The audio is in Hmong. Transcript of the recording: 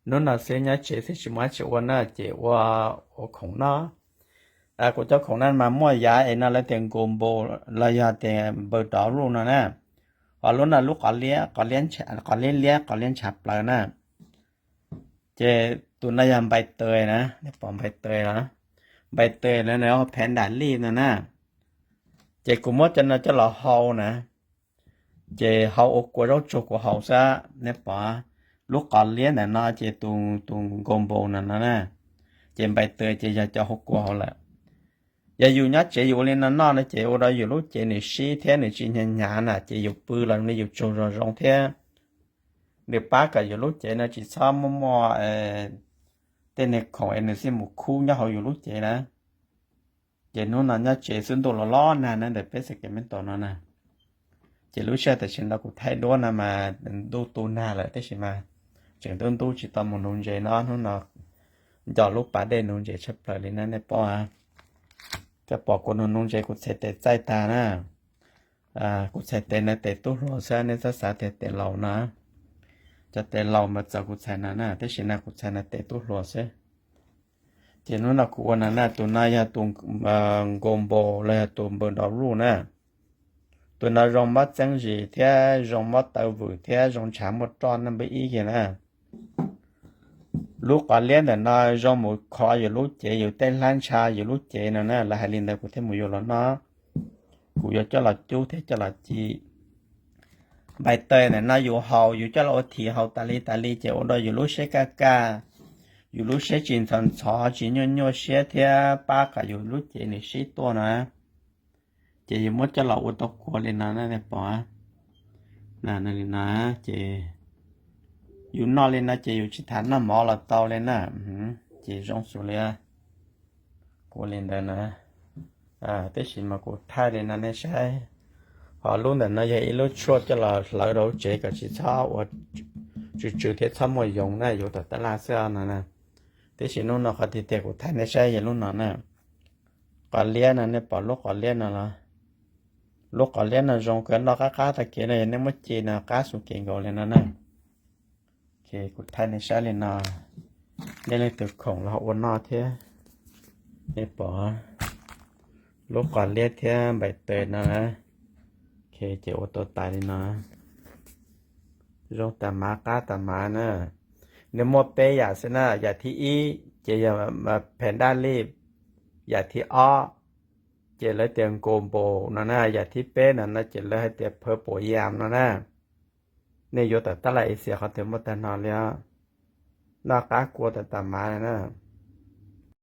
Hnub no xwb nyob tsev xwb tsis muaj dab tsi ua na ces ua, ua khoom no. Kuv cov khoom no mas muaj yav es no lawv tias nkaus npaus los yog tias npaws dov ruj no na. Ho lub no lub qos liab, qos liab liab, qos liab ntshav plaws na. Ces tus no yog npais taws na, nej pom npais taws los? Npais taws no nws phev nram lij no na. Ces kuv muab cov no coj los hau na, ces hau ua kua zaub tsuag kuv haus xwb. Nej pom lub qos liab ntawm no ces tus nkaus npaus no no na, ces npais taws ces yog cov hau kua hauv lawm. Yog yus nyob tsev yus ua li no noj no ces ua rau yus lub cev nws sib thiab nws tsis hnyav hnyav na ces yus pw los li yus tsaug zog zoo thiab. Nws pab kom yus lub cev no tsis txhob muaj muaj tej niag khoom es nws xij mus khub nyob hauv yus lub cev na. Ces hnub no nyob tsev xwb ntuj los los nag na ntawm peb Sacramento no na. Ces lub sij hawm tam sim no kuv thaij duab no mas ntuj tu nag lawm tab sis mas tseem ntub ntub tsis tau mus nuv ntses no. Hnub no nco lub pas dej nuv ntses tshaj plaws li na nej pom. Koj pom kuv nuv nuv ntses kuv txhais tes txaij tag na. Kuv txhais tes no tes tub hluas xwb, nej txhob xav tias tes laus no. Cov tes laus mas txawm kuv txhais no na, tab sis no kuv txhais no tes tub hluas xwb. Ces hnub no kuv ua no na, tus no yog tus nkaus npaus los yog tus npaws dov ruj na. Tus no zoo mob txeeb zis thiab zoo mob taw vwm thiab zoo ntshav muaj roj na npawb ib kiag na. Lub qos liab ntawm no zoo mus khov yus lub cev, yus tej hlab ntsha yus lub cev no na, lawv hais li ntawd kuv thiaj mus yuav los noj. Kuv yuav coj los cub thiab coj los ci. Npais taws ntawm no yus haus, yus coj los ua thiv haus tas li tas li ces ua rau yus lub siab kaj kaj, yus lub siab tsis ntxhov ntxhov tsis nyuaj nyuaj siab thiab pab kom yus lub cev nws sib tuaj na. Ces yus muab coj los ua tau kua li no na nej pom. Li no ces yus noj li no ces yus tsis tas noj mov los tau li na. Ces zoo xus li, kuv li ntawd na. Tab sis mas kuv thaij li no nej saib. Ho lub ntawm no yog ib lub tshuaj coj los hlawv rau tsev kom tsis txhob ua tsw tsw thiab txhob muaj yoov na, yuav tom tab laj xwb no na. Tab sis hnub no qhov tiag tiag kuv thaij nej saib yog lub no na. Qos liab no nej pom lub qos liab no los? Lub qos liab no zoo kawg, noj qab qab tag kev no, yog nej muab ci no qab xus kev nkaus li no na. Kuv thaij nej saib li no, nej leej twg khoom los ua noj thiab. Nej pom lub qos liab thiab npais taws no, ces ua tau tas li no. Zoo tas mav qab tas mav na. Nws muaj peb yam xwb na, yam thib ib ces yog phem daj lij, yam thib ob ces lawv tias nkaus npaus no na, yam thib peb no no ces lawv hais tias purple yam no na. Nej yuav tom tab laj Asia qhov twg muaj tag no li os. Noj qab kua tas tas mav na.